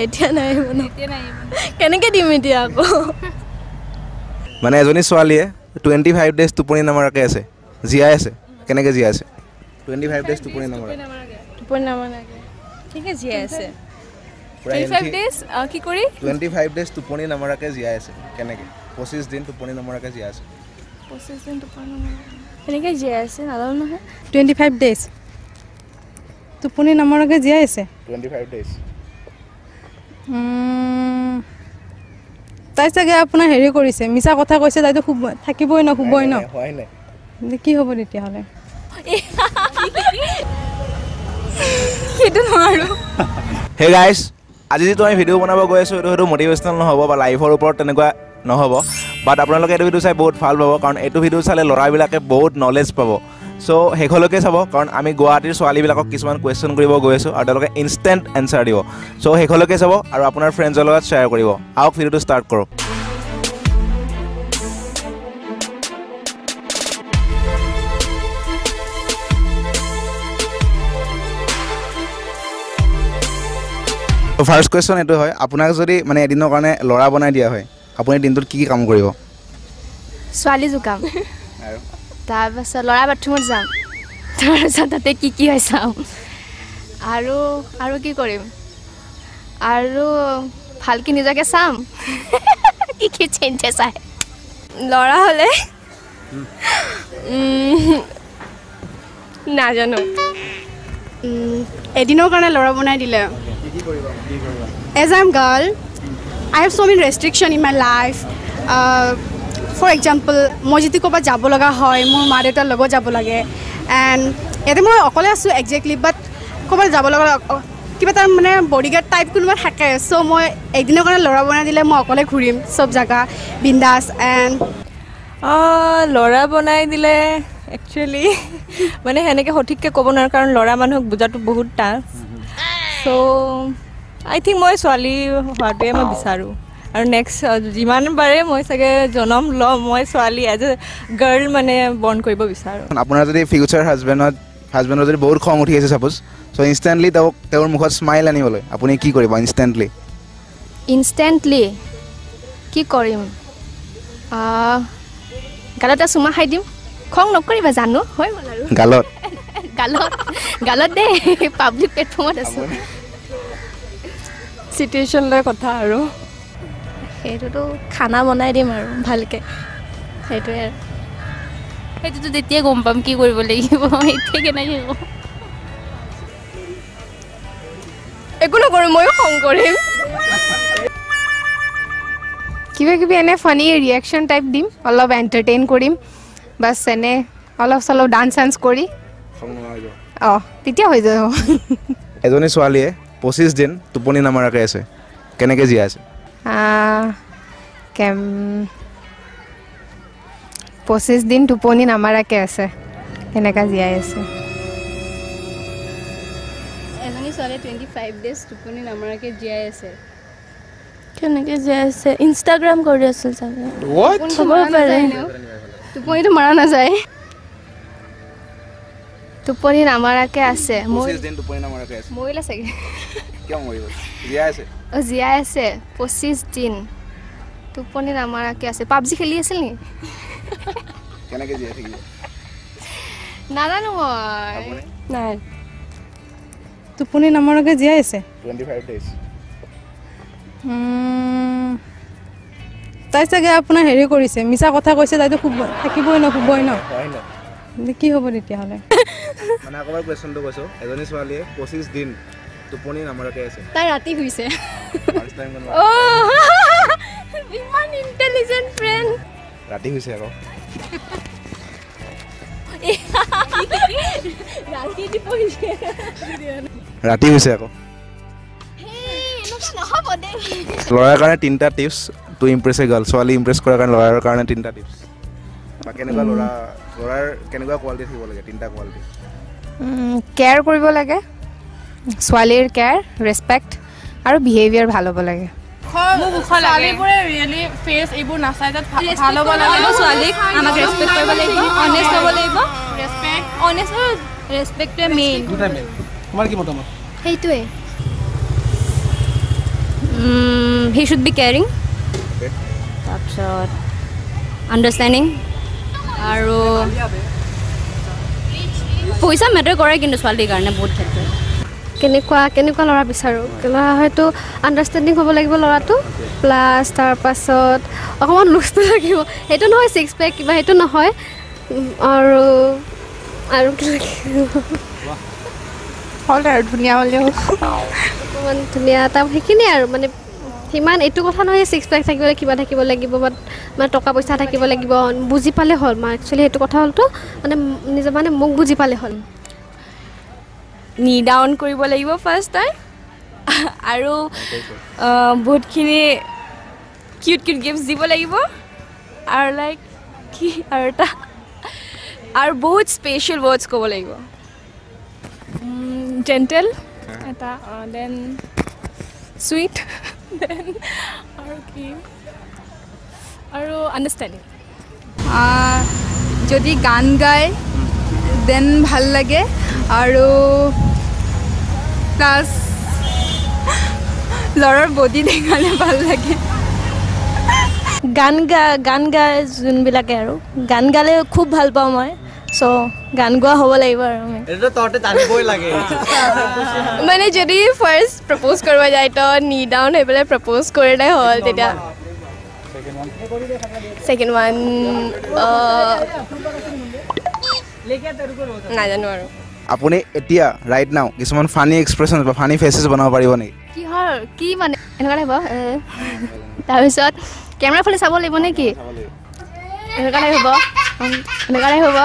এতিয়া নাহিব ন, কেনেকৈ দিম এতিয়া আকৌ। মানে এজনী ছোৱালীয়ে 25 ডেইজ টোপনি নামাৰাকৈ আছে, জীয়াই আছে। কেনেকৈ জীয়াই আছে? 25 ডেইজ টোপনি নামাৰাকৈ। টোপনি নামাৰাকৈ কেনেকৈ জীয়াই আছে? 25 ডেইজ কি কৰি? 25 ডেইজ টোপনি নামাৰাকৈ জীয়াই আছে কেনেকৈ? 25 দিন টোপনি নামাৰাকৈ জীয়াই আছে। 25 দিন টোপনি নামাৰাকৈ কেনেকৈ জীয়াই আছে নাজানো নহয়। 25 ডেইজ টোপনি নামাৰাকৈ জীয়াই আছে। 25 ডেইজ তাই চাগে আপোনাৰ হেৰি কৰিছে, মিছা কথা কৈছে। তাইতো শুব থাকিবই ন, শুবই ন, কি হ'ব তেতিয়াহ'লে? সেইটো নোৱাৰোঁ। হে গাইজ, আজি যিটো আমি ভিডিঅ' বনাব গৈ আছোঁ এইটো হয়তো মটিভেশ্যনেল নহ'ব বা লাইফৰ ওপৰত তেনেকুৱা নহ'ব, বাট আপোনালোকে এইটো ভিডিঅ' চাই বহুত ভাল পাব, কাৰণ এইটো ভিডিঅ' চালে ল'ৰাবিলাকে বহুত নলেজ পাব। চ' শেষলৈকে চাব, কাৰণ আমি গুৱাহাটীৰ ছোৱালীবিলাকক কিছুমান কুৱেশ্যন কৰিব গৈ আছোঁ আৰু তেওঁলোকে ইনষ্টেণ্ট এনচাৰ দিব। চ' শেষলৈকে চাব আৰু আপোনাৰ ফ্ৰেণ্ডছৰ লগত শ্বেয়াৰ কৰিব। আহক ভিডিঅ'টো ষ্টাৰ্ট কৰোঁ। ফাৰ্ষ্ট কুৱেশ্যন এইটো হয়, আপোনাক যদি মানে এদিনৰ কাৰণে ল'ৰা বনাই দিয়া হয়, আপুনি দিনটোত কি কি কাম কৰিব? ছোৱালী জোকাম, তাৰপাছত ল'ৰা বাথৰুমত যাম, তাৰপাছত তাতে কি কি হয় চাম, আৰু আৰু কি কৰিম, আৰু ভালকৈ নিজকে চাম কি কি চেঞ্জেছ আহে। ল'ৰা হ'লে নাজানো। এদিনৰ কাৰণে ল'ৰা বনাই দিলে, as I am girl, I have so many restriction in my life. For example, মই যদি ক'ৰবাত যাব লগা হয় মোৰ মা দেউতাৰ লগত যাব লাগে, এণ্ড ইয়াতে মই অকলে আছোঁ একজেক্টলি, বাট ক'ৰবাত যাব লগা কিবা এটা মানে বডিগাৰ্ড টাইপ কোনোবা থাকে। চ' মই একদিনৰ কাৰণে ল'ৰা বনাই দিলে মই অকলে ঘূৰিম চব জেগা বিন্দাছ। এণ্ড ল'ৰা বনাই দিলে একচুৱেলি মানে সেনেকৈ সঠিককৈ ক'ব নোৱাৰোঁ, কাৰণ ল'ৰা মানুহক বুজাটো বহুত টান। চ' আই থিংক মই ছোৱালী হোৱাটোৱে মই বিচাৰোঁ, আৰু নেক্সট যিমান পাৰে মই চাগে জনম ল'ম মই ছোৱালী এজ এ গাৰ্ল মানে বৰ্ণ কৰিব বিচাৰোঁ। আপোনাৰ যদি ফিউচাৰ হাজবেণ্ডৰ যদি বহুত খং উঠি আছে ছাপ'জ, চ' ইনষ্টেণ্টলি তেওঁক তেওঁৰ মুখত স্মাইল আনিবলৈ আপুনি কি কৰিব? ইনষ্টেণ্টলি ইনষ্টেণ্টলি কি কৰিম? গালত এটা চুমা খাই দিম। খং নকৰিবা জানো, হৈ গ'ল আৰু। গালত গালত গালত দেই, পাব্লিক প্লেটফৰ্মত আছোঁ। চিটুৱেশ্যন লৈ কথা আৰু। সেইটোতো খানা বনাই দিম আৰু ভালকৈ, সেইটোৱে আৰু। সেইটোতো তেতিয়াই গম পাম কি কৰিব লাগিব, এতিয়া কেনেকৈ কম? একো নকৰোঁ, ময়ো খং কৰিম। কিবা কিবি এনে ফানি ৰিয়েকশ্যন টাইপ দিম, অলপ এণ্টাৰটেইন কৰিম, বাছ। এনে অলপ চলপ ডান্স চান্স কৰি অঁ তেতিয়া হৈ যাব। এজনী ছোৱালীয়ে 25 দিন টোপনি নামাৰাকৈ আছে, কেনেকৈ জীয়াই আছে? 25 দিন টোপনি নামাৰাকৈ আছে, কেনেকৈ জীয়াই আছে? এজনী ছোৱালীয়ে 25 ডেইজ টোপনি নামাৰাকৈ জীয়াই আছে, কেনেকৈ জীয়াই আছে? ইনষ্টাগ্ৰাম কৰি আছিল চাগে, হ'ব পাৰে। টোপনিটো মৰা নাযায়। টোপনি নামাৰাকৈ আছে, মৰিলে চাগে। জীয়াই আছে? অঁ জীয়াই আছে। 25 দিন টোপনি নামাৰাকৈ আছে। পাবজি খেলি আছিল নেকি? কেনেকৈ জীয়াই থাকিব নাজানো মই। নাই, টোপনি নামাৰাকৈ জীয়াই আছে। 25 ডেইজ তাই চাগে আপোনাৰ হেৰি কৰিছে, মিছা কথা কৈছে। তাইতো শুব থাকিবই ন, শুবই ন, কি হ'ব তেতিয়াহ'লে? মানে আকৌ এবাৰ কুৱেশ্যনটো কৈছোঁ, এজনী ছোৱালীয়ে 25 দিন টোপনি নামাৰাকৈ আছে। তাই ৰাতি শুইছে। ইমান ইণ্টেলিজেণ্ট ফ্ৰেণ্ড। ৰাতি শুইছে আকৌ। ৰাতি শুইছে আকৌ। ল'ৰাৰ কাৰণে 3টা tips to impress a girl. ছোৱালী ইমপ্ৰেছ কৰাৰ কাৰণে ল'ৰাৰ কাৰণে 3টা টিপছ, বা কেনেকুৱা ল'ৰাৰ কেনেকুৱা কোৱালিটি থাকিব লাগে? 3টা কোৱালিটি। কেয়াৰ কৰিব লাগে, ছোৱালীৰ কেয়াৰ, ৰেচপেক্ট আৰু বিহেভিয়াৰ ভাল হ'ব লাগে। ছোৱালীবোৰে ৰিয়েলি ফেচ এইবোৰ নাচায়, তাত ভাল হ'ব লাগে। ছোৱালীক আমাক ৰেচপেক্ট কৰিব লাগিব, অনেষ্ট হ'ব লাগিব। ৰেচপেক্ট, অনেষ্ট আৰু ৰেচপেক্টটোৱে মেইন। তোমাৰ কি মতামত? সেইটোৱে। He should be caring, তাৰপিছত আণ্ডাৰষ্টেণ্ডিং, আৰু পইচা মেটাৰ কৰে কিন্তু ছোৱালীৰ কাৰণে বহুত ক্ষেত্ৰত। কেনেকুৱা কেনেকুৱা ল'ৰা বিচাৰোঁ? ল'ৰা হয়তো আণ্ডাৰষ্টেণ্ডিং হ'ব লাগিব ল'ৰাটো, প্লাছ তাৰপাছত অকণমান লুকছটো লাগিব, সেইটো নহয় ছিক্স পেক কিবা সেইটো নহয়, আৰু আৰু কি লাগিব হ'ল আৰু ধুনীয়া হ'লেও অকণমান ধুনীয়া এটা, সেইখিনিয়ে আৰু। মানে সিমান এইটো কথা নহয় ছিক্স পেক থাকিব কিবা থাকিব লাগিব, বাট মানে টকা পইচা থাকিব লাগিব, বুজি পালে হ'ল। মই একচুৱেলি সেইটো কথা হ'লতো মানে নিজৰ মানে মোক বুজি পালে হ'ল। নি ডাউন কৰিব লাগিব ফাৰ্ষ্ট টাইম, আৰু বহুতখিনি কিউট কিউট গিফ্টছ দিব লাগিব, আৰু লাইক কি আৰু এটা আৰু বহুত স্পেচিয়েল ৱৰ্ডছ ক'ব লাগিব। জেণ্টেল এটা, then sweet, then আৰু কি আৰু আণ্ডাৰষ্টেণ্ডিং। যদি গান গায় then ভাল লাগে, আৰু প্লাছ ল'ৰাৰ বডি দেখালে ভাল লাগে। গান গায় যোনবিলাকে, আৰু গান গালে খুব ভাল পাওঁ মই, চ' গান গোৱা হ'ব লাগিব। আৰু মানে যদি ফাৰ্ষ্ট প্ৰপ'জ কৰিব যায় তো নি ডাউন হৈ পেলাই প্ৰপ'জ কৰিলে হ'ল তেতিয়া। ছেকেণ্ড ওৱান নাজানো আৰু। আপুনি এতিয়া ৰাইট now কিছুমান ফানি এক্সপ্ৰেছন বা ফানি ফেচেছ বনাব পাৰিব নেকি? কিহৰ কি মানে এনেকুৱা লাগিব, তাৰপিছত কেমেৰাৰ ফালে চাব লাগিব নেকি, এনেকুৱা লাগিব, এনেকুৱা লাগিব,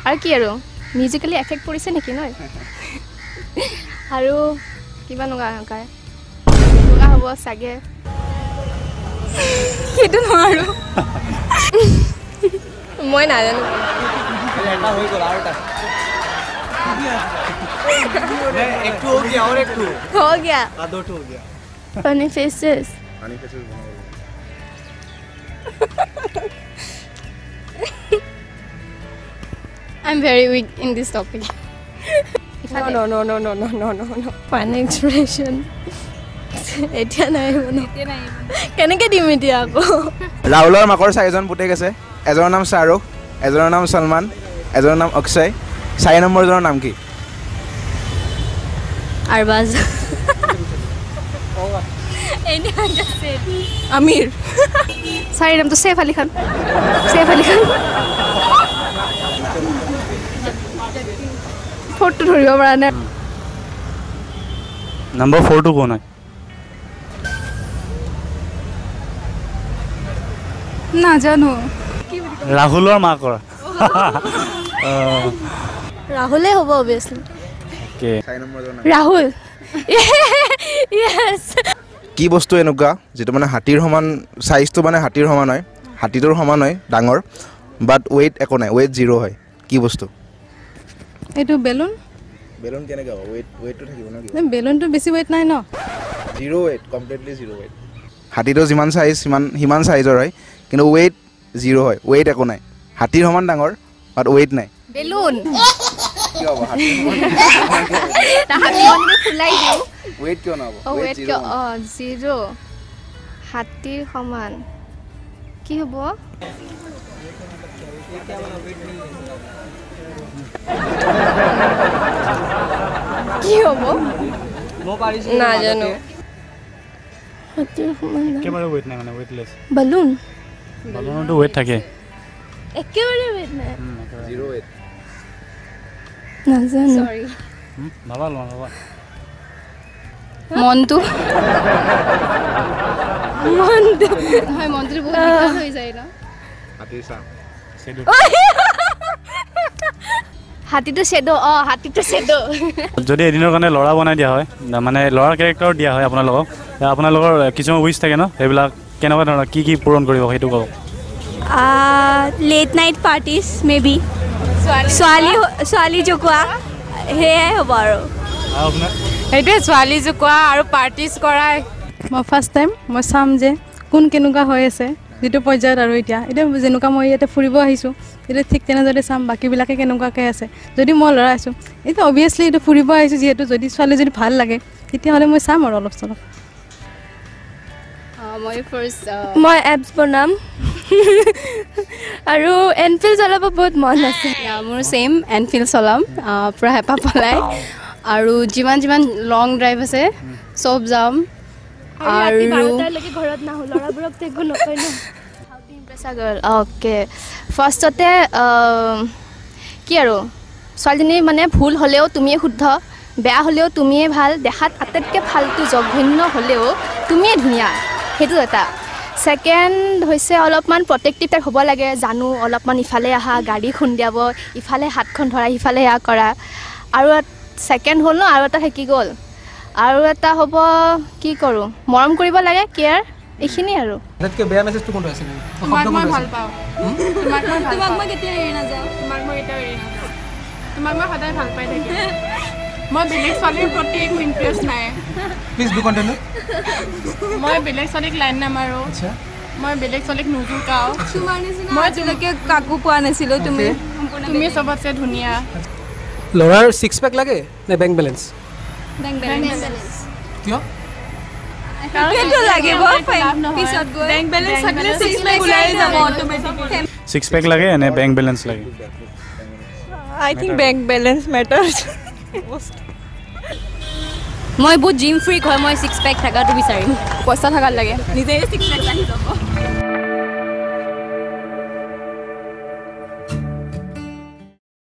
আৰু কি আৰু মিউজিকেলি এফেক্ট পৰিছে নেকি নহয়, আৰু কিবা এনেকুৱা এনেকুৱা হ'ব চাগে, সেইটো নোৱাৰোঁ মই, নাজানো। हो गया funny faces. I'm very weak in this topic. No no no no no no no no funny expression এতিয়া নাই, কেনেকৈ দিম এতিয়া আকৌ। ৰাহুলৰ মাকৰ চাৰিজন পুতেক আছে, এজনৰ নাম শ্বাহৰুখ, এজনৰ নাম ছলমান, এজনৰ নাম অক্ষয়, 4 নম্বৰজনৰ নাম কি? আৰবাজ। আমিৰ। চাৰি নামটো চেফ আলী খান, চেফ আলী খান। ফ'ৰটো ধৰিব পৰা নাই। নম্বৰ 4টো কোন হয়? নাজানো। ৰাহুলৰ মাকৰ। ৰাহুলে হ'ব অবভিয়াছলি। ৰাহুল। কি বস্তু এনেকুৱা যিটো মানে হাতীৰ সমান চাইজটো, মানে হাতীৰ সমান হয়, হাতীটোৰ সমান হয় ডাঙৰ, বাট ৱেইট একো নাই, ৱেইট জিৰ' হয়, কি বস্তু? এইটো বেলুন। বেলুন কেনেকৈ হ'ব? ৱেইটটো থাকিব ন? বেলুনটো বেছি ৱেইট নাই ন? Zero' weight, completely zero' weight. হাতীটো যিমান চাইজ সিমান চাইজৰ হয়, কিন্তু ৱেইট জিৰ' হয়, ৱেইট একো নাই, হাতীৰ সমান ডাঙৰ বাট ৱেইট নাই। বেলুন কিয় হ'ব? ৱেইট কিয় নহ'ব? ৱেইট কিয়? জিৰ', হাতীৰ সমান কি হ'ব? কি হ'ব নাজানো। একেবাৰে ৱেইট নাই মানে ৱেইটলেছ। বালুন। বালুনতো ৱেইট থাকে। একেবাৰে ৱেইট নাই। Zero' weight. নাজানো। ভাবা লোৱা, ভাবা। মনটো, মনটো নহয়, মনটো বহুত দীঘল হৈ যায় ন। হাতীৰ চাহ। হাতীটো চেদ, অঁ হাতীটো চেদ। যদি এদিনৰ কাৰণে ল'ৰা বনাই দিয়া হয়, মানে ল'ৰাৰ কেৰেক্টাৰ দিয়া হয় আপোনালোকক, আপোনালোকৰ কিছুমান উইচ থাকে ন, সেইবিলাক কেনেকুৱা ধৰণৰ কি কি পূৰণ কৰিব সেইটো কওক। Late night parties may be, ছোৱালী জোকোৱা, সেয়াই হ'ব আৰু। সেইটোৱে ছোৱালী জোকোৱা আৰু পাৰ্টিজ কৰাই। মই ফাৰ্ষ্ট টাইম মই চাম যে কোন কেনেকুৱা হৈ আছে যিটো পৰ্যায়ত, আৰু এতিয়া এতিয়া যেনেকুৱা মই ইয়াতে ফুৰিব আহিছোঁ, এতিয়া ঠিক তেনেদৰে চাম বাকীবিলাকে কেনেকুৱাকৈ আছে। যদি মই ল'ৰা আছোঁ, এতিয়া অভিয়াছলি এইটো ফুৰিব আহিছোঁ যিহেতু, যদি ছোৱালী যদি ভাল লাগে তেতিয়াহ'লে মই চাম আৰু অলপ চলপ। মই ফাৰ্ষ্ট মই এপছ বনাম আৰু এনফিল্ড চলাব বহুত মন আছে। মোৰ ছেইম, এনফিল্ড চলাম পূৰা হেঁপাহ পলাই, আৰু যিমান যিমান লং ড্ৰাইভ আছে চব যাম। আৰু ঘৰত নাহোঁ, ল'ৰাবোৰকতো একো নকয় ন। অ'কে, ফাৰ্ষ্টতে কি আৰু ছোৱালীজনী মানে ভুল হ'লেও তুমিয়ে শুদ্ধ, বেয়া হ'লেও তুমিয়ে ভাল, দেখাত আটাইতকৈ ফাল্টু জঘন্য হ'লেও তুমিয়ে ধুনীয়া, সেইটো এটা। ছেকেণ্ড হৈছে অলপমান প্ৰটেক্টিভ টাইপ হ'ব লাগে, জানো অলপমান ইফালে আহা গাড়ী খুন্দিয়াব, ইফালে হাতখন ধৰা, সিফালে সেয়া কৰা। আৰু ছেকেণ্ড হ'ল ন, আৰু এটা থাকি গ'ল, আৰু এটা হ'ব কি কৰোঁ, মৰম কৰিব লাগে, কেয়াৰ, এইখিনিয়ে আৰু। আটাইতকৈ বেয়া মেছেজটো কোনটো আছিলে? তোমাক মই ভাল পাওঁ, তোমাক মই কেতিয়াও এৰি নাযাওঁ, তোমাক মই কেতিয়াও এৰি নাযাওঁ, তোমাক মই সদায় ভাল পাই থাকিম। মই বেলেগ ছোৱালীৰ প্ৰতি একো ইণ্টাৰেষ্ট নাই। Please do continue. মই বেলেগ ছোৱালীক লাইন নামাৰোঁ, মই বেলেগ ছোৱালীক নুজোকাওঁ। তোমাৰ নিচিনা মই আজিলৈকে কাকো পোৱা নাছিলোঁ, তুমি তুমি চবতছে ধুনীয়া। ল'ৰাৰ ছিক্স পেক লাগে নে বেংক বেলেঞ্চ? Bank balance. কিয়? ছিক্স পেক লাগে নে বেংক বেলেঞ্চ লাগে? I think bank balance matters. মই বহুত জিম ফ্ৰীক হয়, মই ছিক্স পেক থকাটো বিচাৰিম। পইচা থকাত লাগে, নিজে ছিক্স পেক আহি যাব।